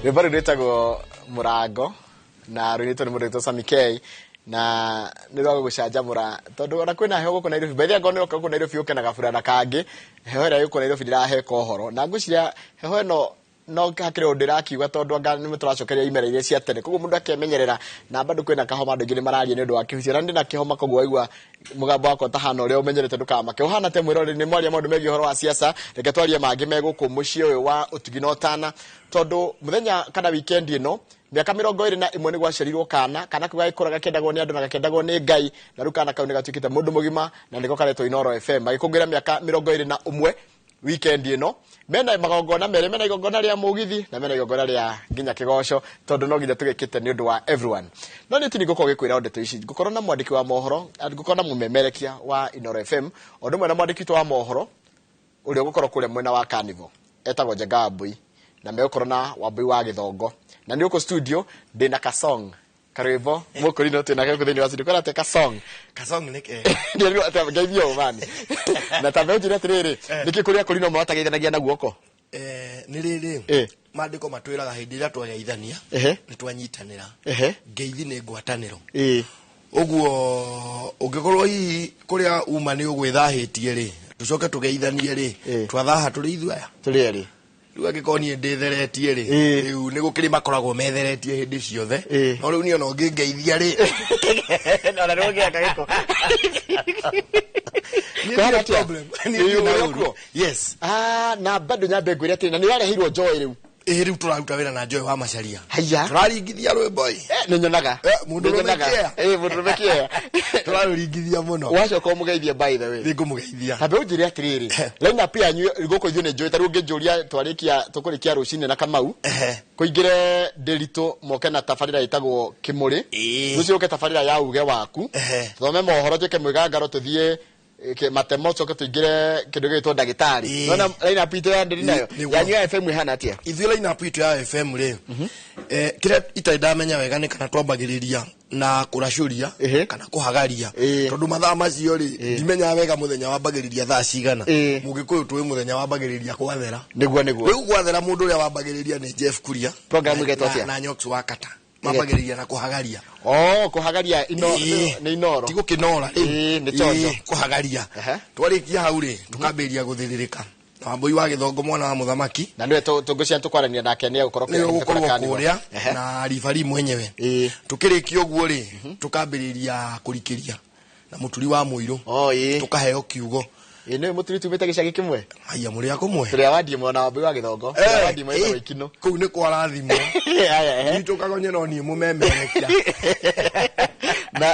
Rwĩmbo rũu rwĩtagwo Mũrango na rũinĩtwo nĩ mũndũ wĩtwo Sammy K na nĩ rwa gũgũcanjamũra tondũ ona kwĩna heho gũkũ Nairobi. By the way, angorwo nĩ ũroka gũkũ Nairobi ũke na gaburana kangĩ, heho ĩrĩa ĩgũkũ Nairobi ndĩraheka ũhoro. Na ngwĩciria heho ĩno no hakĩrĩ ũndũ ndĩrakiuga tondũ anga nĩ tũracokeria imera iria cia tene, koguo mũndũ akemenyerera. Na bado kwĩna kahoma, andũ aingĩ nĩ mararia nĩ ũndũ wa kĩhucio, na ndĩ na kĩhoma, koguo waigua mũgambo wakwa ũtahana ũrĩa ũmenyerete ndũkamake. Ũhana te mwĩroreri, nĩ mwaria maũndũ megiĩ ũhoro wa siasa, reke twarie mangĩ me gũkũ mũciĩ ũyũ wa ũtugi na ũtana, tondũ mũthenya kana weekend ĩno mĩaka 21 nĩ gwaciarirwo kana. Kana kau gagĩkũra gakĩendagwo nĩ andũ na gakĩendagwo nĩ Ngai, na rĩu kana kau nĩ gatuĩkĩte mũndũ mũgima na nĩko karetwo Inooro FM. Magĩkũngũĩra mĩaka 21 weekend ĩno, mena magongona merĩ, mena igongona rĩa mũgithi na mena igongona rĩa nginya kĩgoco, tondũ no nginya tũgĩkĩte nĩ ũndũ wa everyone. No nĩ tini ngũkorwo gĩkwĩra ndeto ici, ngũkorwo na mwandĩki wa mohoro, ngũkorwo na mũmemerekia wa Inooro FM, o ũndũ ũmwe na mwandĩki witũ wa mohoro ũrĩa ũgũkorwo kũrĩa mwena wa Carnival, etagwo Njenga Wambui, na megũkorwo na Wambui wa Gĩthongo. Na nĩ gũkũ studio ndĩna kasong karwĩmbo mũkũri no twĩna gũkũ thĩinĩ wa studio kwĩna atĩa kasong. Kasong nĩ kega. Ndiarirwo atĩa ngeithio ũũ mani na tambe ũnjĩre atĩrĩrĩ, nĩkĩ kũrĩa kũri no matageithanagia na guoko? Nĩ rĩrĩ, maandĩko matwĩraga hĩndĩ ĩrĩa twageithania nĩ twanyitanĩra. Ngeithi nĩ ngwatanĩro. Ũguo ũngĩkorwo hihi kũrĩa uma nĩ ũgwĩthahĩtie rĩ, tũcoke tũgeithanie rĩ, twathaha tũrĩ ithuĩ aya. Tũrĩ erĩ. Rĩu angĩkorwo niĩ ndĩtheretie rĩ, rĩu nĩ gũkĩrĩ makoragwo metheretie hĩndĩ ciothe. No rĩu niĩ ona ũngĩngeithia rĩ, ona nĩ ũngĩaka gĩko. Niĩ Kwahana ndirĩ atĩa? problem. Niĩ ndirĩ na Ũrĩ ũru. kuo? Yes. Ah, na bado nyambe ngwĩre atĩrĩ, na nĩ wareheirwo Joy rĩu. Ĩĩ, rĩu tũraruta wĩra na Joy wa Macharia. Haiya. Tũraringithia rwĩmbo ĩ. Nĩ nyonaga. Mũndũrũme Nĩ nyonaga. kĩea. Mũndũrũme kĩea. Tũrarũringithia mũno. Wacoka ũmũgeithie, by the way. Nĩ ngũmũgeithia. Tambe ũnjĩre atĩrĩrĩ, line up yanyu gũkũ ithuĩ nĩ njũĩ, ta rĩu ũngĩnjũria twarĩkia tũkũrĩkia rũcinĩ na Kamau, kũingĩre Ndĩritũ moke na tabarĩra ĩtagwo Kĩmũrĩ, rũciũ ũke tabarĩra ya uge waku, tũthome mohoro, twĩke mwĩgangaro, tũthiĩ matemo, tũcoke tũingĩre kĩndũ gĩgwĩtwo ndagĩtarĩ. Nona line up itũ ya ndĩrĩ nayo yanyu ya FM ĩhana atĩa? Ithuĩ line up itũ ya FM rĩ, kĩrĩa itarĩ ndamenya wega nĩ kana twambagĩrĩria na kũracũria kana kũhagaria, tondũ mathaa macio rĩ, ndimenyaga wega mũthenya wambagĩrĩria thaa cigana. Mũgĩkũyũ tũĩ mũthenya wambagĩrĩria gwathera. Nĩguo, nĩguo. Rĩu gwathera mũndũ ũrĩa wambagĩrĩria nĩ Jeff Kuria. Program ĩgetwo atĩa? Na Nyox wa Kata mambagĩrĩria na kũhagaria. Oh, kũhagaria ino nĩ Inoro. Ti gũkĩnora rĩu. Nĩ chonjo. Kũhagaria. Twarĩkia hau rĩ, tũkambĩrĩria gũthĩrĩrĩka na Wambui wa Gĩthongo, mwana wa mũthamaki. Na nĩwe tũngũcia tũkwaranĩria nake, nĩ egũkorwo nĩwe ũgũkorwo Carnival. kũrĩa na ribari mwenyewe. Tũkĩrĩkia ũguo rĩ, tũkambĩrĩria kũrikĩria na mũturi wa mũirũ. Tũkaheo kiugo. Ĩ nĩ mũturi tumĩte gĩcagi kĩmwe. Haiya, mũrĩ a kũmwe? Tũrĩ a wadi ĩmwe na Wambui wa Gĩthongo. Tũrĩ a wadi ĩmwe ĩtagwo Ikinũ. Kũu nĩ kwarathimwo. Aya, ehe. Gwitũ Kagonye no niĩ mũmemerekia.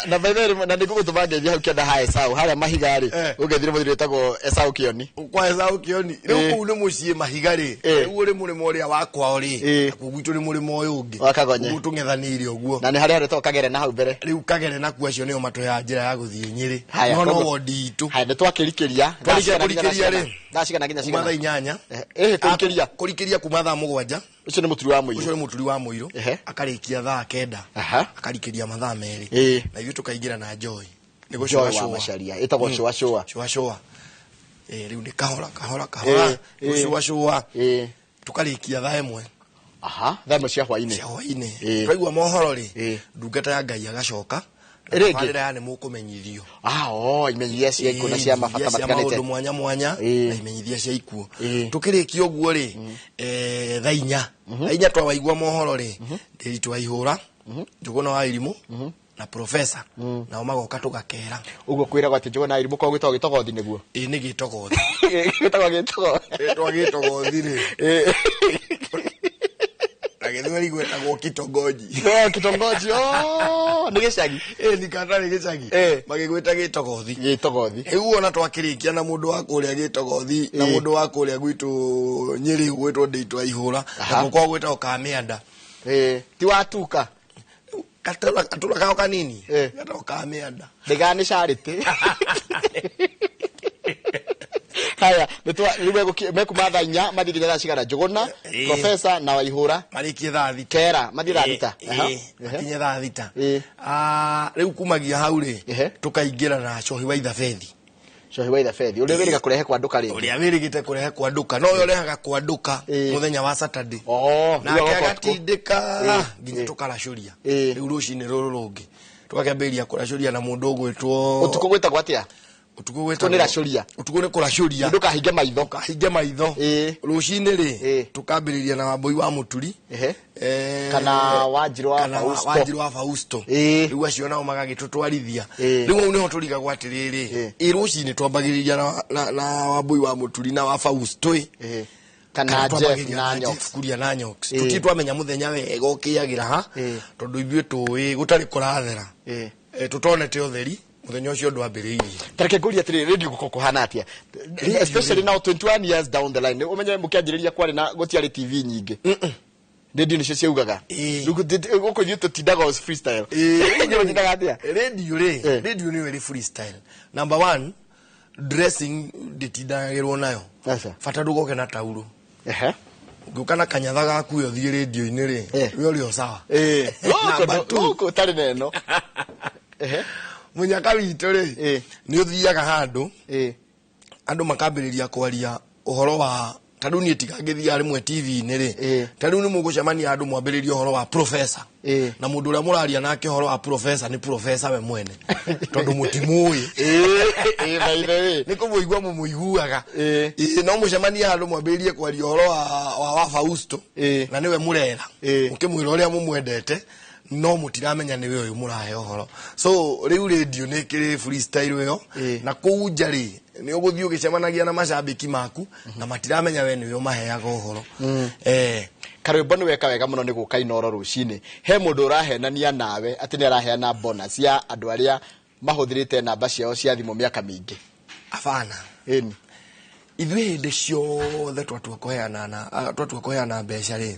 Na by the way, na nĩngũgũtũma ngeithie hau kĩanda ha Esau harĩa mahiga rĩ, ũngeithire mũthuri wĩtagwo Esau Kĩoni. Kwa Esau Kĩoni rĩu kũu nĩ mũciĩ mahiga rĩ, rĩu ũrĩ mũrĩmo ũrĩa wa kwao rĩ, nakuo gwitũ nĩ mũrĩmo ũyũ ũngĩ wa Kagonye. Ũguo tũng'ethanĩire ũguo. Na nĩ harĩa harĩtagwo Kagere na hau mbere. Rĩu Kagere nakuo acio nĩo matũheaga njĩra ya gũthiĩ Nyĩrĩ. Haya, no no koguo wondi itũ. Haya, nĩ twakĩrikĩria. Twarĩkia Thaa cigana nginya kũrikĩria thaa rĩ? cigana? Thaa cigana nginya Kuma cigana? thaa 8. Kũrikĩria. Kũrikĩria kuma thaa 7. Ũcio nĩ mũturi wa mũirũ. Ũcio nĩ mũturi wa mũirũ. Akarĩkia thaa 9. Akarikĩria mathaa 2. Na ithuĩ tũkaingĩra na Joy. Nĩ Joy wa gũcũa cũa. Macharia ĩtagwo cũa cũa. Cũa cũa. Rĩu nĩ kahora kahora kahora. Gũcũa cũa. Tũkarĩkia thaa 1. Thaa 1 cia hwainĩ. Cia hwainĩ. Twaigua mohoro rĩ, ndungata ya Ngai agacoka. Na Rĩngĩ? tabarĩra ya nĩ mũkũmenyithio. Ah, oh, imenyithia cia ikuũ na cia mabata Imenyithia cia matiganĩte. maũndũ mwanya mwanya na imenyithia cia ikuũ. Tũkĩrĩkia ũguo rĩ, thaa 4. Thaa 4 twawaigua mohoro rĩ, Ndĩritũ wa Ihũra, Njũgũna wa Irimũ na Profesa nao magoka tũgakera. Ũguo kwĩragwo atĩ Njũgũna wa Irimũ korwo gwĩtagwo gĩtogothi nĩguo? Ĩĩ, nĩ gĩtogothi. Gĩtagwo gĩtogothi. Gĩtagwo gĩtogothi rĩ. Na gĩthweri gwĩtagwo kitongoji. No, kitongoji, oh, nĩ gĩcagi. Ĩĩ, nĩ kana nĩ gĩcagi. Magĩgwĩta gĩtogothi. Gĩtogothi. Rĩu ona twakĩrĩkia na mũndũ wa kũrĩa gĩtogothi na mũndũ wa kũrĩa gwitũ Nyĩrĩ gwĩtwo Ndĩitũ wa Ihũra, na gũkorwo gwĩtagwo Kamĩanda. Ti watuka. Gatũra kao kanini. Gatagwo Kamĩanda. Ndĩgaa nĩ charity. Haya, rĩu mekuma thaa 4 mathiĩ nginya thaa cigana? Njũgũna, Profesa na Waihũra. Marĩkie thaa 6. Kera, mathiĩ thaa 6. Makinye thaa 6. Rĩu kumagia hau rĩ, tũkaingĩra na Cohi wa Ithabethi. Cohi wa Ithabethi ũrĩa wĩrĩga kũrehe kwandũka rĩngĩ. Ũrĩa wĩrĩgĩte kũrehe kwandũka no ũrĩa ũrehaga kwandũka mũthenya wa Saturday. Nake agatindĩka nginya tũkaracũria. Rĩu rũcinĩ rũrũ rũngĩ tũgakĩambĩrĩria kũracũria na mũndũ ũgwĩtwo ũtukũ gwĩtagwo atĩa? Ũtukũ gwĩtagwo nĩ racũria. Ũtukũ nĩ kũracũria. Ndũkahinge maitho. Ndũkahinge maitho. Rũcinĩ rĩ tũkambĩrĩria na Wambũi wa Mũturi. Kana Wanjirũ wa Fausto. Wanjirũ wa Fausto. Rĩu acio nao magagĩtũtwarithia. Rĩu hau nĩho tũrigagwo atĩrĩrĩ, ĩ rũcinĩ twambagĩrĩria na Wambũi wa Mũturi na wa Fausto ĩ. Kana Jeff na Nyox. Kuria na Nyox. Tũtirĩ twamenya mũthenya wega ũkĩagĩra ha, tondũ ithuĩ tũĩ gũtarĩ kũrathera. Tũtonete ũtheri mũthenya ũcio ndwambĩrĩirie. Tareke ngũrie atĩrĩrĩ, radio gũkorwo kũhana atĩa? Especially now 21 years down the line. Ũmenye mũkĩanjĩrĩria kwarĩ na gũtiarĩ TV nyingĩ. Radio nĩcio ciaugaga. Gũkũ ithuĩ tũtindaga freestyle. Inyuĩ mũtindaga atĩa? Radio rĩ, radio nĩyo ĩrĩ freestyle. Number one, dressing ndĩtindagĩrwo nayo. Bata ndũgoke na taurũ. Ũngĩũka na kanyatha gaku ũthiĩ radio-inĩ rĩ, we ũrĩ o sawa. Gũkũ ũtarĩ na ĩno. Mũnyaka witũ rĩ, nĩ ũthiaga handũ, andũ makambĩrĩria kwaria ũhoro wa ta rĩu niĩ tiga ngĩthiaga rĩmwe TV-inĩ rĩ, ta rĩu nĩ mũgũcemania andũ mwambĩrĩrie ũhoro wa professor. Na mũndũ ũrĩa mũraria nake ũhoro wa professor nĩ professor we mwene, tondũ mũtimũĩ. Nĩ kũmũigua mũmũiguaga. No mũcemanie handũ mwambĩrĩrie kwaria ũhoro wa Fausto, na nĩwe mũrera, mũkĩmwĩra ũrĩa mũmwendete, no mũtiramenya nĩwe ũyũ mũrahe ũhoro. So rĩu radio nĩ ĩkĩrĩ freestyle ĩyo, na kũu nja rĩ, nĩ ũgũthiĩ ũgĩcemanagia na macambĩki maku, na matiramenya we nĩwe ũmaheaga ũhoro. Karwĩmbo nĩ weka wega mũno nĩ gũka Inooro rũcinĩ. He mũndũ ũrahenania nawe atĩ nĩ araheana bonus ya andũ arĩa mahũthĩrĩte namba ciao cia thimũ mĩaka mĩingĩ. Abana. Ĩni. Ithuĩ hĩndĩ ciothe twatua kũheana mbeca rĩ,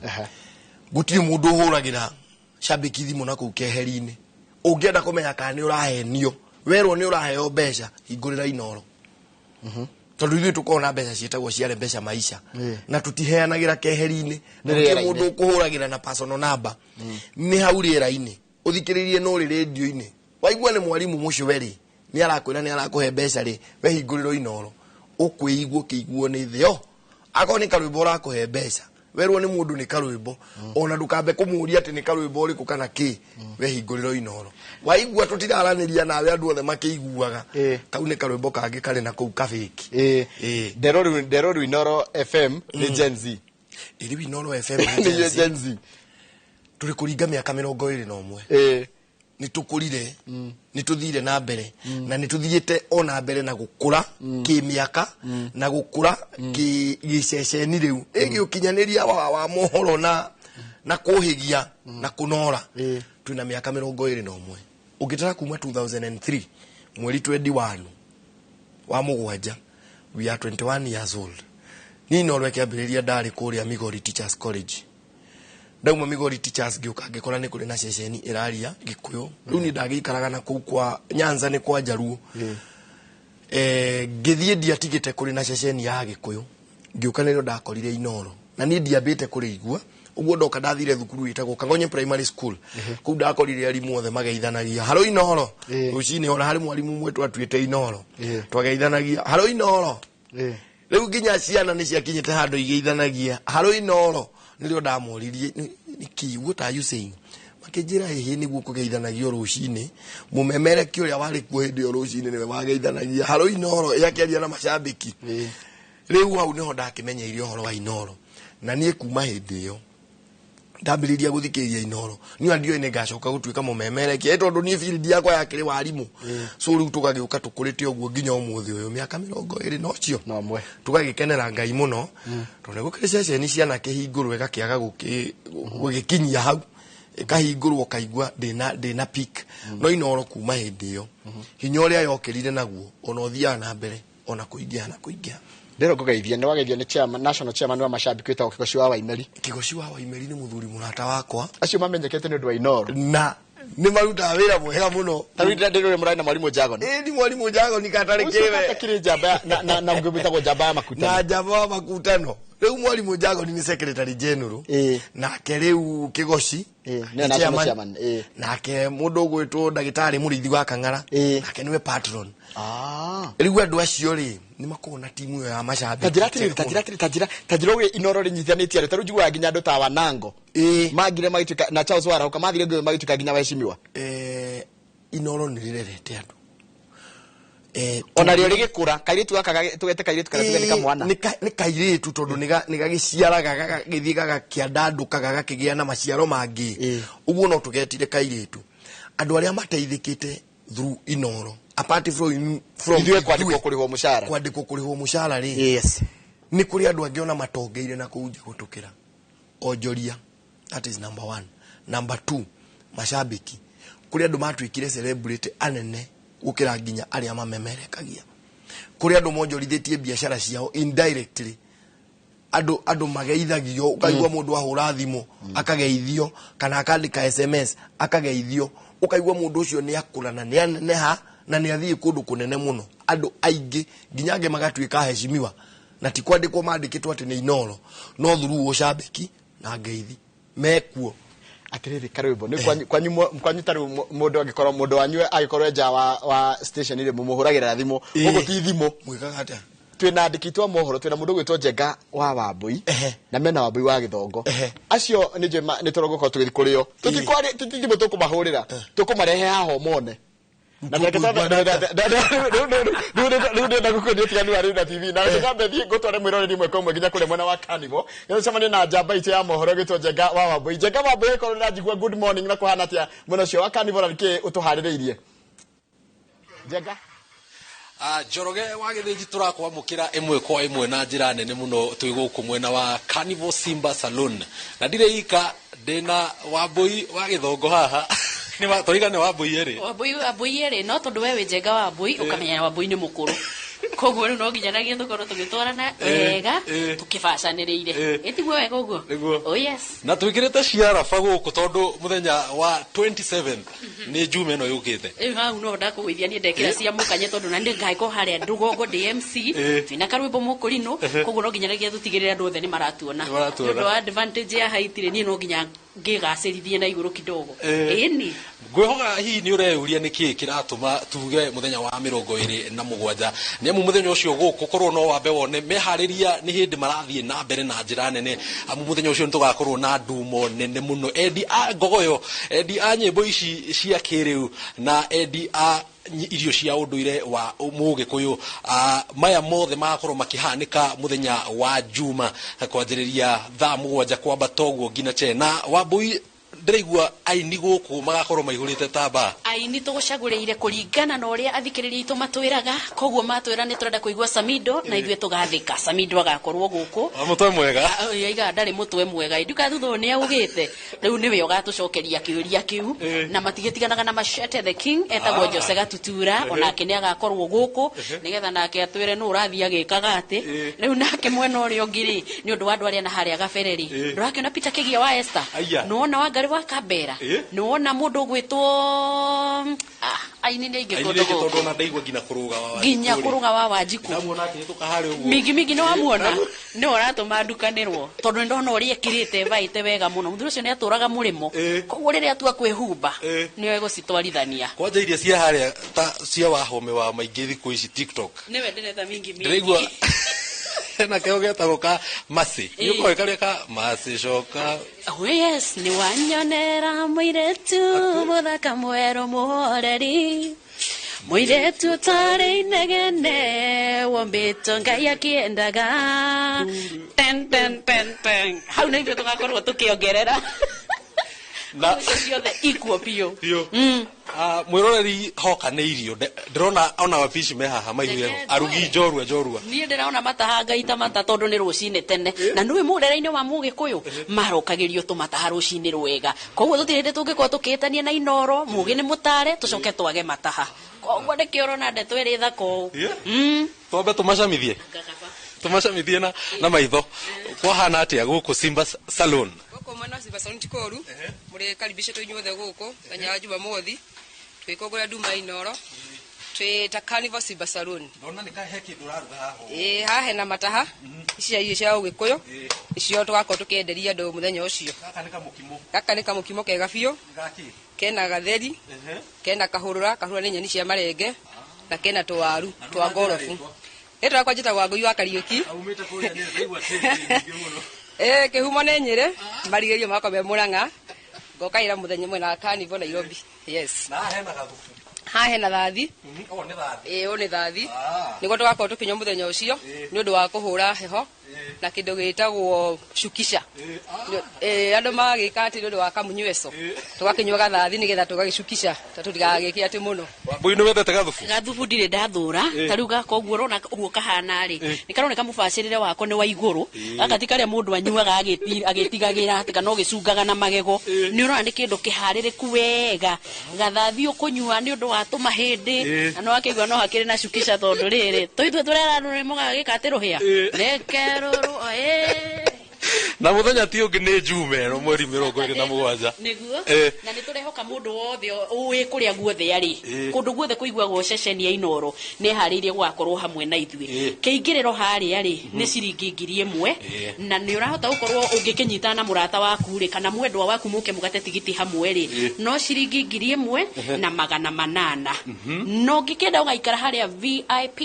gũtirĩ mũndũ ũhũragĩra cambĩki thimũ na kũu keheri-inĩ. Ũngĩenda kũmenya kana nĩ ũrahenio, werwo nĩ ũraheo mbeca, hingũrĩra Inooro. Tondũ ithuĩ tũkoragwo na mbeca ciĩtagwo ciare mbeca maisha, na tũtiheanagĩra keheri-inĩ. Gũtirĩ mũndũ ũkũhũragĩra na personal number. Nĩ hau rĩera-inĩ, ũthikĩrĩrie no ũrĩ radio-inĩ. Waigua nĩ mwarimũ mũcũwe rĩ, nĩ arakwĩra nĩ arakũhe mbeca rĩ, we hingũrĩra Inooro. Ũkwĩigua ũkĩiguo nĩ thĩ yo. Akorwo nĩ karwĩmbo ũrakũhe mbeca, werwo nĩ mũndũ nĩ karwĩmbo, ona ndũkambe kũmũria atĩ nĩ karwĩmbo ũrĩkũ kana kĩ, we hingũrĩra Inooro. Waigua tũtiraranĩria nawe andũ othe makĩiguaga, kau nĩ karwĩmbo kangĩ karĩ na kũu kabĩki. Nderwo Inooro FM nĩ Gen Z. Rĩu Inooro FM nĩ Gen Z. Tũrĩ kũringa mĩaka 21. Nĩ tũkũrire, nĩ tũthire na mbere, na nĩ tũthiĩte ona mbere na gũkũra kĩmĩaka, na gũkũra gĩceceni rĩu. Ĩngĩ ũkinyanĩria wa mohoro na kũhĩgia na kũnora. Twĩna mĩaka 21. Ũngĩtara kuma 2003 mweri 21 wa mũgwanja, we are 21 years old. Niĩ Inooro ĩkĩambĩrĩria ndarĩ kũrĩa Migori Teachers College. Ndauma Migori Teachers ngĩũka ngĩkora nĩ kũrĩ na ceceni ĩraria Gĩkũyũ. Rĩu niĩ ndagĩikaraga na kũu kwa Nyanza nĩ kwa Njaruo. Ngĩthiĩ ndiatigĩte kũrĩ na ceceni ya Gĩkũyũ. Ngĩũka nĩrĩo ndakorire Inooro. Na niĩ ndiambĩte kũrĩigua. Ũguo ndoka ndathire thukuru ĩtagwo Kagonye Primary School. Kũu ndakorire arimũ othe mageithanagia haro Inooro. Rũcinĩ ona harĩ mwarimũ ũmwe twatuĩte Inooro. Twageithanagia haro Inooro. Rĩu nginya ciana nĩ ciakinyĩte handũ igeithanagia haro Inooro. Nĩrĩo ndamoririe nĩkĩ, what are you saying? Makĩnjĩra ĩhĩ nĩguo kũgeithanagio rũcinĩ. Mũmemereki ũrĩa warĩ kuo hĩndĩ ĩyo rũcinĩ nĩwe wageithanagia haro Inooro ĩakĩaria na macambĩki. Rĩu hau nĩho ndakĩmenyeire ũhoro wa Inooro. Na niĩ kuma hĩndĩ ĩyo ndambĩrĩria gũthikĩrĩria Inooro. Niĩ ndiũĩ nĩ ngacoka gũtuĩka mũmemereki, tondũ niĩ field yakwa yakĩrĩ warimũ. So rĩu tũgagĩũka tũkũrĩte ũguo nginya ũmũthĩ ũyũ mĩaka 21 na ũcio. Tũgagĩkenera Ngai mũno, tondũ nĩ gũkĩrĩ ceceni cianakĩhingũrwo ĩgakĩaga gũgĩkinyia hau, ĩkahingũrwo ũkaigua ndĩna peak. No Inooro kuma hĩndĩ ĩyo, hinya ũrĩa yokĩrire naguo ona ũthiaga na mbere ona kũingĩha na kũingĩha. Ndĩrwo ngũgeithie, nĩ wageithio nĩ chairman, national chairman wa macambĩki wĩtagwo Kĩgoci wa Waimeri. Kĩgoci wa Waimeri nĩ mũthuri mũrata wakwa. Acio mamenyekete nĩ ũndũ wa Inooro. Na nĩ marutaga wĩra mwega mũno. Ta rĩu ndĩrĩ mũrarĩ na mwarimũ Jagon. Ĩĩ, ni mwarimũ Jagon katarĩ Ũcio kĩwe. katakĩrĩ njamba na ũngĩ wĩtagwo njamba ya makutano. Na njamba ya makutano. Rĩu mwarimũ Njagoni nĩ secretary general. Nake rĩu Kĩgoci nĩwe nĩ national chairman. chairman, Nake mũndũ ũgwĩtwo ndagĩtarĩ Mũrĩithi wa Kang'ara, nake nĩwe patron. Rĩu andũ acio rĩ, nĩ makoragwo na timu ĩyo ya macambĩki. Tanjĩra atĩrĩrĩ, tanjĩra atĩrĩrĩ, tanjĩra tanjĩra ũgĩ Inoro rĩnyitithanĩtie andũ. Ta rĩu njiguaga nginya andũ ta Wanango mangire magĩtuĩka na Charles Warauka mathire nginya magĩtuĩka nginya waheshimiwa. Inoro nĩ rĩrerete andũ. Ona rĩo rĩgĩkũra kairĩtu gaka tũgete kairĩtu kana tuge nĩ kamwana. Nĩ kairĩtu tondũ nĩ gagĩciaraga, gagagĩthiĩ gagakĩandandũka, gagakĩgĩa na maciaro mangĩ. Ũguo no tũgetire kairĩtu. Andũ arĩa mateithĩkĩte through Inoro, apart from ithuĩ kwandĩkwo ithuĩ kũrĩhwo mũcara, kwandĩkwo kũrĩhwo mũcara rĩ, nĩ kũrĩ andũ angĩ ona matongeire na kũu nja gũtũkĩra onjoria. That is number one. Number two, macambĩki. Kũrĩ andũ matuĩkire celebrity anene gũkĩra nginya arĩa mamemerekagia. Kũrĩ andũ monjorithĩtie biacara ciao indirectly. Andũ mageithagio, ũkaigua mũndũ ahũra thimũ akageithio, kana akandĩka SMS akageithio, ũkaigua mũndũ ũcio nĩ akũra na nĩ aneneha na nĩ athiĩ kũndũ kũnene mũno. Andũ aingĩ nginya angĩ magatuĩka heshimiwa, na ti kwandĩkwo mandĩkĩtwo atĩ nĩ Inoro, no through ũcambĩki na ngeithi mekuo. Atiriri, karwimbo nĩ kwanyu, kwanyu kwanyu ta rĩu mũndũ angĩkorwo mũndũ wanyu angĩkorwo nja wa station rĩ, mũmũhũragĩra thimũ? Gũkũ ti thimũ. Mwĩkaga atĩa? Twĩna andĩki twa mohoro, twĩna mũndũ ũgwĩtwo Njenga wa Wambui na mena Wambui wa Gĩthongo. Acio nĩ njũĩ nĩ tũrogũkorwo tũgĩthiĩ kũrĩ o. Tũtikwaria, ti thimũ tũkũmahũrĩra, tũkũmarehe haha ũmone. Na reke rĩu ndĩrenda gũkuonia ũtiganu wa rĩu na TV. Na reke nyambe thiĩ ngũtware mwĩroreri ĩmwe kwa ĩmwe nginya kũrĩa mwena wa Carnival. Nĩguo tũcemanie na njamba itũ ya mohoro ĩgwĩtwo Njenga wa Wambui. Njenga wa Wambui, ĩkorwo nĩũranjigua, good morning, na kũhana atĩa mwena ũcio wa Carnival, na nĩkĩĩ ũtũharĩrĩirie? Njenga. Njoroge wa Gĩthĩnji, tũrakwamũkĩra ĩmwe kwa ĩmwe na njĩra nene mũno twĩ gũkũ mwena wa Carnival Simba Saloon, na ndirĩ ika, ndĩna Wambui wa Gĩthongo haha. Tũiga nĩ Wambui erĩ. Wambui, Wambui erĩ, no tondũ we wĩ Njenga wa Wambui, ũkamenya Wambui nĩ mũkũrũ, koguo rĩu no nginyanagia tũkorwo tũgĩtwarana wega, tũkĩbacanĩrĩire. Ĩtiguo wega ũguo? Nĩguo. Oh yes. Na twĩkĩrĩte ciaraba gũkũ tondũ mũthenya wa 27 nĩ Juma ĩno yũkĩte. Rĩu hau no ndakũgũithia niĩ ndekĩra cia mũkanye, tondũ na nĩ ngagĩkorwo harĩa ndũgongo ndĩ MC, twĩna karwĩmbo mũkũrinũ, koguo no nginyanagia tũtigĩrĩre andũ othe nĩ maratuona. Nĩ maratuona. Nĩ ũndũ wa advantage ya height rĩ, niĩ no nginya ngĩgacĩrithie na igũrũ kidogo. Ĩni. Ngwĩhoka hihi nĩ ũreyũria nĩkĩĩ kĩratũma tuge mũthenya wa 27, nĩ amu mũthenya ũcio gũkũ korwo no wambe wone meharĩria nĩ hĩndĩ marathiĩ na mbere na njĩra nene, amu mũthenya ũcio nĩ tũgakorwo na ndumo nene mũno, endi a ngogoyo, endi a nyĩmbo ici cia kĩrĩu, na endi a irio cia ũndũire wa mũgĩkũyũ. Maya mothe magakorwo makĩhanĩka mũthenya wa Juma kwanjĩrĩria thaa 7 kwambata ũguo nginya che. Na Wambui, ndĩraigua aini gũkũ magakorwo maihũrĩte ta mbaa. Aini tũgũcagũrĩire kũringana na ũrĩa athikĩrĩria aitũ matwĩraga, koguo matwĩra nĩ tũrenda kũigua Samido, na ithuĩ tũgathĩka, Samido agakorwo gũkũ. Wa mũtwe mwega. Aiga ndarĩ mũtwe mwega, nduka thutha ũyũ nĩ augĩte rĩu nĩwe ũgatũcokeria kĩũria kĩu. Na matigĩtiganaga na Machete the King, etagwo Jose Gatutura, onake nĩ agakorwo gũkũ nĩgetha nake atwĩre nũ ũrathiĩ agĩkaga atĩ. Rĩu nake mwena ũrĩa ũngĩ rĩ, nĩ ũndũ wa andũ arĩa na harĩa gabere rĩ, ndũrakĩona Peter Kĩgia wa Esther? Aya. Nĩwona Wangari wa Kambera? Nĩwona mũndũ ũgwĩtwo aini nĩ aingĩ Aini kũndũ nĩ aingĩ, gũkũ. Tondũ ona ndaigua nginya kũrũga wa Wanjikũ Nginya rĩ. kũrũga wa Wanjikũ. Ndamuona akĩhĩtũka harĩa ũguo. Mingi mingi nĩ wamuona, nĩ ũratũma ndukanĩrwo, tondũ nĩ ndona ũrĩa ekĩrĩte vaĩte wega mũno. Mũthuri ũcio nĩ atũraga mũrĩmo, koguo rĩrĩa atua kwĩhumba nĩwe gũcitwarithania. Kwanja iria cia harĩa ta cia wahome wa maingĩ thikũ ici TikTok. Nĩwe ndĩreta mingi mingi. Ndĩraigua hena keo getagwo ka Masi. Nĩ ũkoĩ karĩa ka Masi coka. Oh yes, nĩ wanyonera mũirĩtu mũthaka mwerũ mũhoreri, mũirĩtu ũtarĩ inegene, wombĩtwo Ngai akĩendaga. Ten ten ten ten, hau nĩ ithuĩ tũgakorwo tũkĩongerera Na icio ciothe ikuo biũ. Biũ. Mwĩroreri, hoka nĩ irio. Ndĩrona ona wabici me haha maihũire. Reke Arugi ngwĩre. njorua njorua. Niĩ ndĩrona mataha ngaita mata tondũ nĩ rũcinĩ tene, na nĩũĩ mũrere-inĩ wa mũgĩkũyũ marokagĩrio tũmataha rũcinĩ rwega, koguo tũtirĩ hĩndĩ tũngĩkorwo tũkĩĩtania na Inoro mũgĩ nĩ mũtare tũcoke twage mataha, koguo nĩkĩo ũrona ndeto ĩrĩ thaka ũũ. Twambe tũmacamithie. Tũmacamithie na maitho. Kwahana atĩa gũkũ Simba Saloon? Gũkũ mwena wa Simba Saloon ti kũũru, mũrĩ karibicĩtwo inyuothe gũkũ mũthenya wa Jumamothi tũgĩkũngũĩra nduma ya Inoro. Twĩ ta Carnival Silver Saloon. Ndona nĩ he kĩndũ ũraruga haha. Ĩĩ, haha hena mataha ici cia irio cia ũgĩkũyũ, icio tũgakorwo tũkĩenderia andũ mũthenya ũcio. Gaka nĩ kamũkimo. Gaka nĩ kamũkimo kega biũ. Gakĩ? Kena gatheri, kena kahũrũra, kahũrũra nĩ nyeni cia marenge, na kena tũwaru twa ngorobu. Rĩtwa rĩakwa njĩtagwo Wangũi wa Kariũki. Aumĩte kũrĩa nĩ ndaigua nyingĩ mũno. Ĩĩ, kĩhumo nĩ Nyĩrĩ, marigĩrĩrio magakorwo me Mũrang'a, ngokaĩra mũthenya mwena wa Carnival Nairobi. Yes. Na haha hena gathubu. Haha hena thathi. Ũyũ nĩ thathi. Ĩĩ, ũyũ nĩ thathi. Nĩguo tũgakorwo tũkĩnyua mũthenya ũcio nĩ ũndũ wa kũhũra heho na kĩndũ gĩtagwo cukisha. Andũ magagĩka atĩ nĩ ũndũ wa kamunyweco, tũgakĩnyua gathathi nĩgetha tũgagĩcukisha ta tũtigagĩke atĩ mũno. Wambui, nĩ wendete gathubu? Gathubu ndirĩ ndathũra. Ta rĩu gaka ũguo ũrona ũguo kahana rĩ, nĩ karoneka mũbacĩrĩre wako nĩ wa igũrũ. Gaka ti karĩa mũndũ anyuaga agĩtigagĩra atĩ kana ũgĩcungaga na magego. Nĩ ũrona nĩ kĩndũ kĩharĩrĩku wega. Gathathi ũkũnyua nĩ ũndũ wa tũmahĩndĩ, na nĩ wakĩigua no hakĩrĩ na cukisha, tondũ rĩrĩ tũithuĩ tũrera andũ nĩ mũgagĩka atĩ rũhĩa reke rũrũ. Na mũthenya ti ũngĩ nĩ Njume ĩno, mweri 27. Nĩguo. Na nĩ tũrehoka mũndũ wothe ũĩ kũrĩa guothe arĩ, kũndũ guothe kũiguagwo ceceni ya Inooro, nĩ eharĩirie gũgakorwo hamwe na ithuĩ. Kĩingĩrĩro harĩa rĩ nĩ ciringi 1000, na nĩ ũrahota gũkorwo ũngĩkĩnyitana na mũrata waku rĩ, kana mwendwa waku, mũke mũgate tigiti hamwe rĩ, no ciringi 1800. No ũngĩkĩenda ũgaikara harĩa VIP,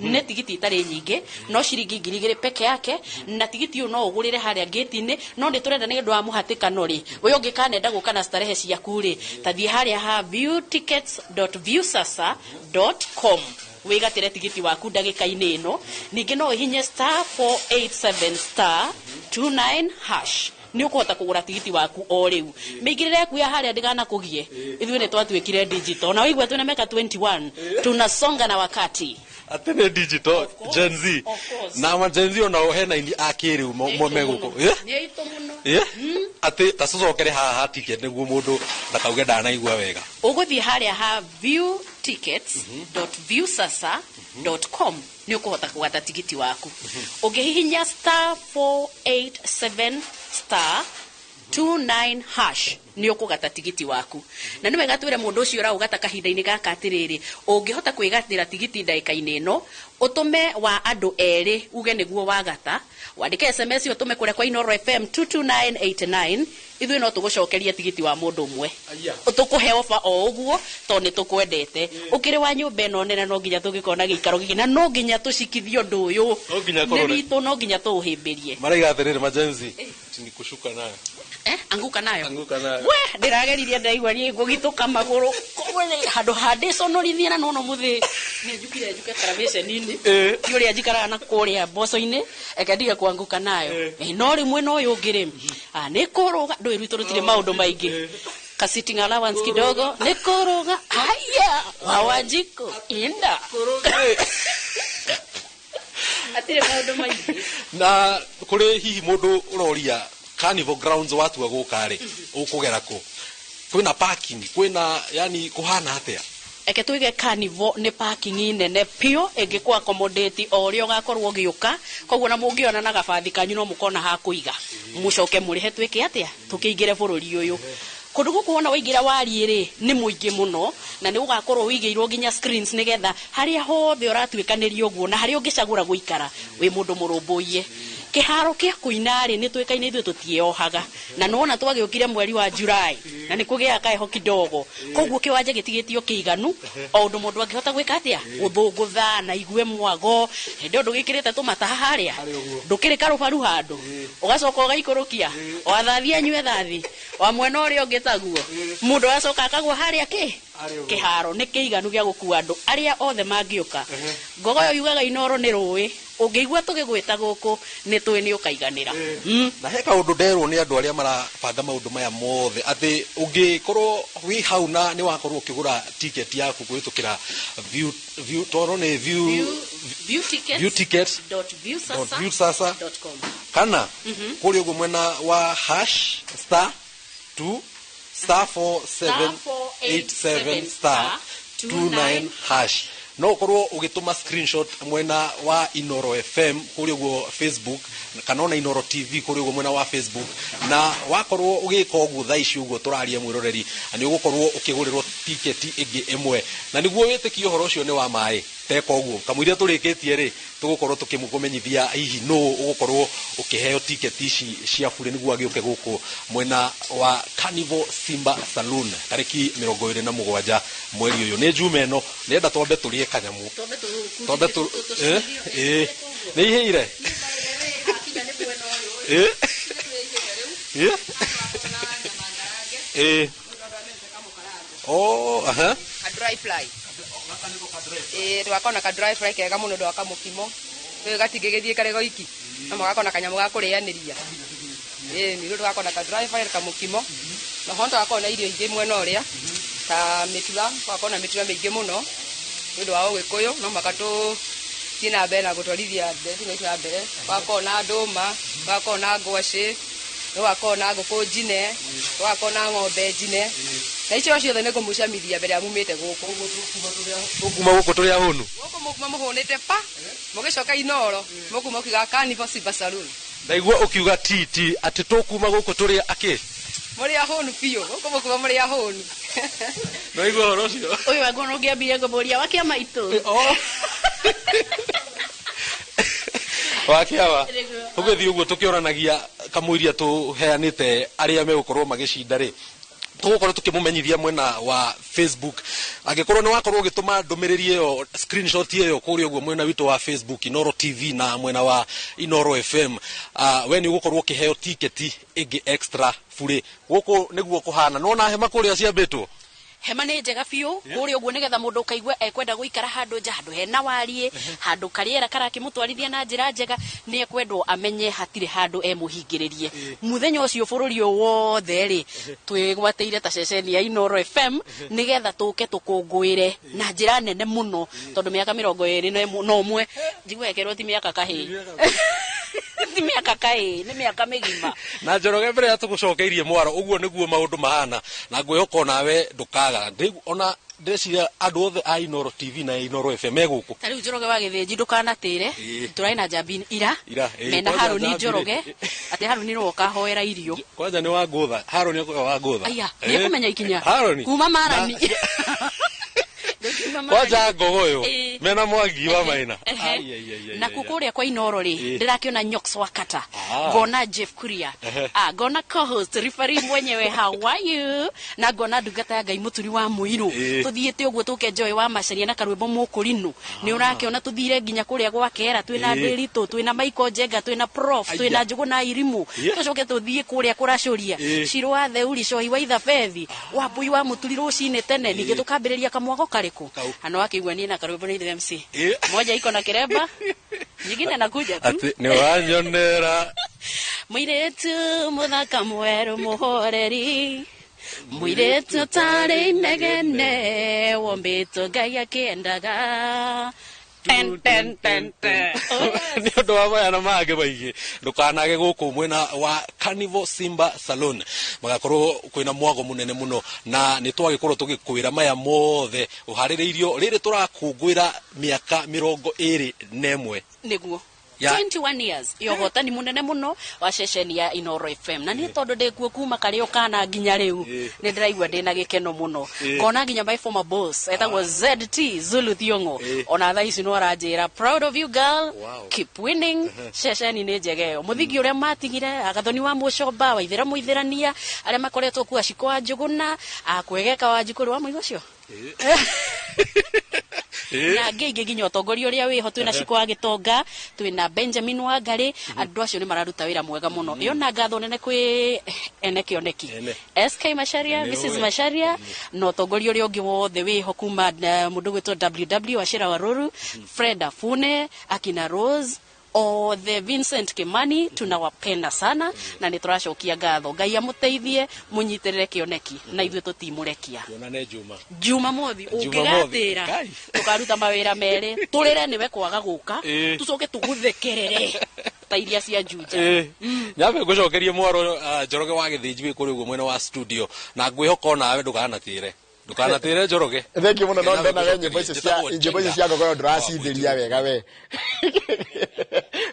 nĩ tigiti itarĩ nyingĩ, no ciringi 2000 peke yake, na tigiti ũyũ no ũgũrĩre harĩa gate-inĩ. No nĩ tũrenda nĩ ũndũ wa mũhatĩkano rĩ, we ũngĩkanenda gũka na starehe ciaku rĩ, ta thiĩ harĩa ha viewtickets.viewsasa.com wĩgatĩre tigiti waku ndagĩka-inĩ ĩno. Ningĩ no ũhihinye *487*29#, nĩ ũkũhota kũgũra tigiti waku o rĩu. Mĩingĩrĩre yaku ya harĩa ndĩganakũgie. Ithuĩ nĩ twatuĩkire digital, na waigua twĩna mĩaka 21, tunasonga na wakati. Atĩ nĩ digital Gen Z. Of course. Na ma Gen Z onao hena ini a kĩrĩu megũkũ. Nĩ aitũ mũno. Atĩ ta tũcokere haha ha ticket nĩguo mũndũ ndakauge ndanaigua wega. Ũgũthiĩ harĩa ha viewtickets.viewsasa.com, nĩ ũkũhota kũgata tigiti waku. Ũngĩhihinya *487*29# nĩ ũkũgata tigiti waku. Na nĩ wega twĩre mũndũ ũcio ũraũgata kahinda-inĩ gaka atĩrĩrĩ, ũngĩhota kwĩgatĩra tigiti ndagĩka-inĩ ĩno, ũtũme wa andũ erĩ, uge nĩguo wagata, wandĩke SMS, ũtũme kũrĩa kwa Inooro FM 22989, ithuĩ no tũgũcokerie tigiti wa mũndũ ũmwe. Tũkũhe ofa o ũguo tondũ nĩ tũkwendete. Ũkĩrĩ wa nyũmba ĩno nene, no nginya tũngĩkorwo na gĩikaro gĩkĩ, na no nginya tũcikithie ũndũ ũyũ. No nginya nĩ kũrore. Witũ no nginya tũũhĩmbĩrie. Maraiga atĩrĩrĩ ma Gen Z ni kushuka nayo. Eh, anguka nayo. Anguka nayo. We ndĩrageririe, ndaigua niĩ ngũgitũka magũrũ. Koguo nĩ handũ ha ndĩconorithie na nono mũthĩ nĩ njukire njuke karabĩceni-inĩ ti ũrĩa njikaraga na kũrĩa mboco-inĩ, eke ndige kwanguka nayo. No rĩu mwena ũyũ ũngĩ rĩ, nĩ kũrũga ndũĩ rwitũ rũtirĩ maũndũ maingĩ, ka sitting allowance kidogo, nĩ kũrũga haya wa Wanjiko inda atirĩ maũndũ maingĩ. Na kũrĩ hihi mũndũ ũroria Carnival grounds watua gũka rĩ, ũkũgera kũ? Kwĩna parking, kwĩna, yani kũhana atĩa? Eke tuige Carnival nĩ parking nene piũ ĩngĩkũ accommodate o ũrĩa ũgakorwo ũgĩũka. Koguo na mũngĩona na gabathi kanyu no mũkona ha kũiga, mũcoke mũrĩhe twĩke atĩa, tũkĩingĩre bũrũri ũyũ. Kũndũ gũkũ wona waingĩra wariĩ rĩ, nĩ mũingĩ mũno, na nĩ ũgakorwo wĩigĩirwo nginya screens nĩgetha harĩa hothe ũratuĩkanĩria ũguo na harĩa ũngĩcagũra gũikara wĩ mũndũ mũrũmbũiye. Kĩharo kĩa kũina rĩ, nĩ tuĩkaine ithuĩ tũtiĩohaga, na nĩwona twagĩũkire mweri wa July na nĩ kũgĩaga kaheho kidogo, koguo kĩwanja gĩtigĩtio kĩiganu o ũndũ mũndũ angĩhota gwĩka atĩa, gũthũngũtha na igue mwago. Hĩndĩ ĩyo ndũgĩkĩrĩte tũmataha harĩa, ndũkĩrĩ karũbaru handũ ũgacoka ũgaikũrũkia wathathi anyue thathi wa mwena ũrĩa ũngĩ, taguo mũndũ agacoka akagwa harĩa kĩ kĩharo. Nĩ kĩiganu gĩa gũkua andũ arĩa othe mangĩũka. Ngogoyo yugaga Inooro nĩ rũĩ, ũngĩigua tũgĩgwĩta gũkũ nĩ tũĩ nĩ ũkaiganĩra. Na he kaũndũ nderwo nĩ andũ arĩa marabanga maũndũ maya mothe, atĩ ũngĩkorwo wĩ hau na nĩ wakorwo ũkĩgũra ticket yaku kũhĩtũkĩra view toro nĩ view view tickets view tickets dot viewsasa dot viewsasa dot com, kana kũrĩa ũguo mwena wa hash star 2 star 4787 star 29 hash. No ũkorwo ũgĩtũma screenshot mwena wa Inoro FM kũrĩa ũguo Facebook, kana ona Inoro TV kũrĩa ũguo mwena wa Facebook, na wakorwo ũgĩka ũguo thaa ici ũguo tũraria mwĩroreri, nĩ ũgũkorwo ũkĩgũrĩrwo tiketi ĩngĩ ĩmwe. Na nĩguo wĩtĩkie ũhoro ũcio nĩ wa maĩ, teka ũguo kamũira tũrĩkĩtie rĩ, tũgũkorwo tũkĩmũmenyithia hihi nũ ũgũkorwo ũkĩheo tiketi ici cia bure nĩguo agĩũke gũkũ mwena wa Carnival Simba Saloon tarĩki 27 mweri ũyũ. Nĩ Juma ĩno, nĩenda twambe tũrĩe kanyamũ, twambe tũ ĩ nĩ ihĩire ĩ ĩ ĩ oh aha Ka dry fry. Tũgakorwo na ka dry fry kega mũno ũndũ wa kamũkimo. Rĩu gatingĩgĩthiĩ karĩ goiki, no mũgakorwo na kanyamũ ga kũrĩanĩria. Nĩ tũgakorwo na ka dry fry, kamũkimo. No ho tũgakorwo na irio ingĩ mwena ũrĩa ta mĩtura, tũgakorwo na mĩtura mĩingĩ mũno nĩ ũndũ wa Ũgĩkũyũ, no mũhaka tũthiĩ na mbere na gũtwarithia ndeto ĩno itũ na mbere. Tũgakorwo na ndũma, tũgakorwo na ngwacĩ, tũgakorwo na ngũkũ njine, tũgakorwo na ng'ombe njine. Na icio ciothe nĩ ngũmũcamithia mbere ya mumĩte gũkũ. Tũkuma gũkũ tũrĩ ahũnu. Gũkũ mũkuma mũhũnĩte pa, mũgĩcoka Inoro, mũkuma ũkiuga Carnival Simba Saloon. Ndaigua ũkiuga titi atĩ tũkuma gũkũ tũrĩ akĩ Mũrĩ ahũnu biũ, gũkũ mũkuma mũrĩ ahũnu. Ndaigua ũhoro ũcio. Ũyũ wangu no ũngĩambire ngũmũria wa kĩama itũ. Wakĩawa ũgĩthiĩ ũguo tũkĩoranagia kamũiria tũheanĩte arĩa megũkorwo magĩcinda rĩ, tũgũkorwo tũkĩmũmenyithia mwena wa Facebook. Angĩkorwo nĩ wakorwo ũgĩtũma ndũmĩrĩri ĩyo, screenshot ĩyo kũrĩa ũguo mwena witũ wa Facebook Inoro TV na mwena wa Inoro FM, we nĩ ũgũkorwo ũkĩheo tiketi ĩngĩ extra bure. Gũkũ nĩguo kũhana. Nĩwona hema kũrĩa ciambĩtwo? Hema nĩ njega biũ kũrĩa ũguo, nĩgetha mũndũ ũkaigua ekwenda gũikara handũ nja, handũ hena wariĩ, handũ karĩera karakĩmũtwarithia na njĩra njega, nĩ ekwendwo amenye hatirĩ handũ emũhingĩrĩrie. Mũthenya ũcio bũrũri ũyũ wothe rĩ, twĩgwatĩire ta ceceni ya Inoro FM nĩgetha tũke tũkũngũĩre na njĩra nene mũno, tondũ mĩaka 21 njigua ĩkerwo ti mĩaka kahĩĩ, ti mĩaka kahĩĩ, nĩ mĩaka mĩgima. Na Njoroge, mbere ya tũgũcokeirie mwaro, ũguo nĩguo maũndũ mahana, na ngwĩhoka onawe ndũkaga. Ona ndĩreciria andũ othe a Inoro TV na Inoro FM me gũkũ. Ta rĩu Njoroge wa Gĩthĩnji ndũkanatĩre, tũrarĩ na njambi ira, Ira, mena kwanja Harũni njambi rĩ. Njoroge, atĩ Harũni nĩwe ũkahoera irio. Kwanja nĩ wa ngũtha, Harũni akũhe wa ngũtha. Aya, nĩekũmenya ikinya. Harũni. Kuma Marani. Kwanja ngogoyo mena Mwangi wa Maina. Na kũrĩa kwa Inoro rĩ, ndĩrakĩona Nyox wa Kata, ngona Jeff Kuria, ngona co-host referee mwenyewe, how are you, na ngona ndungata ya Ngai Mũturi wa Mũirũ. Tũthiĩte ũguo tũke Joy wa Macaria na karwĩmbo Mũkũrinũ. Nĩ ũrakĩona tũthire nginya kũrĩa gwa Kera, twĩna Ndĩritũ, twĩna Michael Njenga, twĩna Prof, twĩna Njũgũ na Irimũ. Tũcoke tũthiĩ kũrĩa kũracũria Ciro wa Theuri, Cohi wa Ithabethi, Wambui wa Mũturi rũcinĩ tene, ningĩ tũkambĩrĩria kamwago karĩkũ. Ano akĩigua niĩ na karwĩmbo nĩ ithuĩ MC. Moja iko na kiremba, nyingine anakuja tu. Atĩ nĩ wanyonera. Mũirĩtu mũthaka mwerũ mũhoreri, mũirĩtu ũtarĩ inegene, wombĩtwo Ngai akĩendaga. Ten, ten, ten, ten. Nĩ ũndũ wa maya na mangĩ maingĩ, ndũkanage gũkũ mwena wa Carnival Simba Saloon, magakorwo kwĩna mwago mũnene mũno, na nĩ twagĩkorwo tũgĩkwĩra maya mothe ũharĩrĩirio rĩrĩ tũrakũngũĩra mĩaka 21. Nĩguo. 21 years ya ũhotani mũnene mũno wa ceceni ya Inoro FM, na nĩ tondũ ndĩkuo kuma karĩ o kana nginya rĩu, nĩ ndĩraigua ndĩna gĩkeno mũno. Ngona nginya my former boss etagwo ZT Zulu Thiong'o, ona thaa ici no aranjĩra, "Proud of you, girl." Keep winning. Ceceni nĩ njega ĩyo, mũthingi ũrĩa matigire Agathoni wa Mũcomba wa Ithĩra Mũithĩrania, arĩa makoretwo kuo, Aciko wa Njũgũna, Akwegeka wa Njukũrũ wa mũigo ũcio na angĩ aingĩ, nginya ũtongoria ũrĩa wĩho, twĩna Ciko wa Gĩtonga, twĩna Benjamin Wangari, andũ acio nĩ mararuta wĩra mwega mũno. Ĩyo na ngatho nene kwĩ ene kĩoneki, Ene. SK Macharia, Ene Mrs ũwe. Macharia, na ũtongoria ũrĩa ũngĩ wothe wĩho kuma mũndũ gwĩtwo WW Wachira Waruru, Fred Afune, akina Rose othe, Vincent Kimani, tunawapenda sana na nĩ tũracokia ngatho. Ngai amũteithie, mũnyitĩrĩre kĩoneki na ithuĩ tũtimũrekia. Tuonane Juma. Jumamothi. Jumamothi. Ũngĩgatĩra Ngai. tũkaruta mawĩra merĩ, tũrĩre nĩwe kwaga gũka, tũcoke tũgũthekerere ta iria cia Juja. Nyambe ngũcokerie mwaro, Njoroge wa Gĩthĩnji wĩ kũrĩa ũguo mwena wa studio, na ngwĩhoka onawe ndũkanatĩre. Ndũkanatĩre Njoroge. Thank you muno. No Nawe ndona we nyĩmbo icio cia Njĩtagwo nyĩmbo icio Njenga. cia ngogoro ndũracithĩria wega we.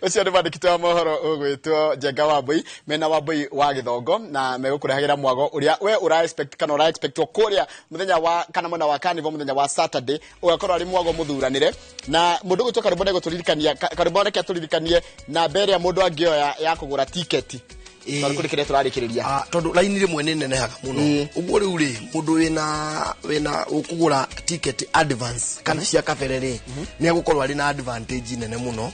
Ũcio nĩ mwandĩki wa mohoro ũgwĩtwo Njenga Wambui, mena Wambui wa Gĩthongo, na megũkũrehagĩra mwago ũrĩa we ũra expect kana ũra expectwo kũrĩa mũthenya wa kana mwena wa Carnival mũthenya wa Saturday, ũgakorwo arĩ mwago mũthuranĩre. Na mũndũ ũgwĩtwo Karũmbo nĩegũtũririkania. Karũmbo reke atũririkanie namba ĩrĩa mũndũ angĩoya ya kũgũra tiketi, tondũ kũrĩ kĩrĩa tũrarĩkĩrĩria. Ah, tondũ raini rĩmwe nĩ nenehaga mũno. Ũguo rĩu rĩ, mũndũ wĩna ũkũgũra ticket advance kana cia kabere rĩ, nĩ egũkorwo arĩ na advantage nene mũno.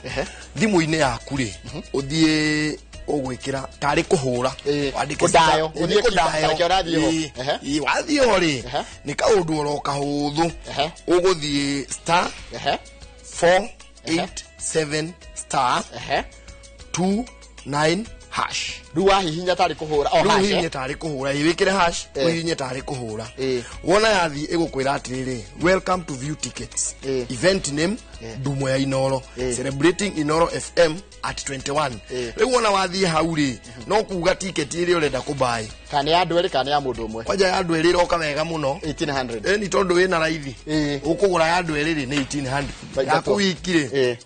Thimũ-inĩ yaku rĩ, ũthiĩ ũgwĩkĩra tarĩ kũhũra, wandĩke Kũdayo, ũthiĩ nĩ kũdayo. Kĩba, ũrathiĩ ho. Ĩĩ, wathiĩ ho rĩ, nĩ kaũndũ oro kahũthũ. Ũgũthiĩ star 4 8 7 star 2 9 hash. Rĩu wahihinya tarĩ kũhũra o Rĩu hash, ũhihinye eh? tarĩ kũhũra. Ĩ, wĩkĩre hash. Ũhihinye tarĩ kũhũra. Wona yathiĩ ĩgũkwĩra atĩrĩrĩ, "Welcome to view tickets." Event name, Ndumo ya Inoro, celebrating Inoro FM at 21. Rĩu wona wathiĩ hau rĩ, no kuga ticket ĩrĩa ũrenda kũbuy. Kana nĩ ya andũ erĩ kana nĩ ya mũndũ ũmwe. Kwanja ya andũ erĩ ĩroka wega mũno. 1800. Ĩni tondũ wĩna raithi, ũkũgũra ya andũ erĩ rĩ, nĩ 1800. Baingatwo. Yaku wiki rĩ,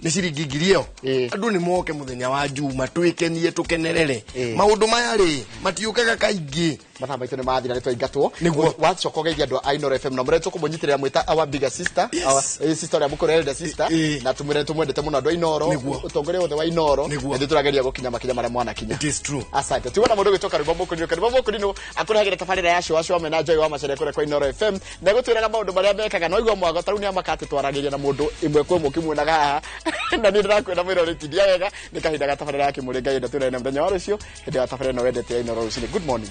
nĩ ciringi 1000 ĩyo. Andũ nĩ moke mũthenya wa Juma, twĩkenie, tũkenerere. Maũndũ maya rĩ, matiũkaga kaingĩ. Mathaa maitũ nĩ mathira, nĩ twaingatwo. Nĩguo. Wacoka ũgeithia andũ a Inoro FM na mũrĩa tũkũmũnyitĩrĩra mwĩta our bigger sister, our sister ũrĩa mũkũrũ, elder sister, na tũmwĩre tũmwendete mũno andũ a Inoro. Ũtongoria wothe wa Inoro. Nĩguo. Na ithuĩ tũrageria gũkinya makinya marĩa mwanakinya. It is true. Asante. Tuona mũndũ gwĩtwo Karũmbo Mũkũrinũ. Karũmbo Mũkũrinũ akũrehagĩra tabarĩra ya Cũa Cũa mena Joy wa Macharia kũrĩa kwa Inoro FM, na egũtwĩraga maũndũ marĩa mekaga. No igua mwago tarĩu nĩ amaka atĩ twaragĩria na mũndũ ĩmwe kwa ĩmwe ũkĩmuonaga haha, na niĩ ndĩrakwĩra mwĩrore tindia wega. Nĩ kahinda ga tabarĩra ya Kĩmũrĩ. Ngai enda, twĩrane mũthenya wa rũciũ hĩndĩ ya tabarĩra ĩno wendete ya Inoro Rũcinĩ. Good morning.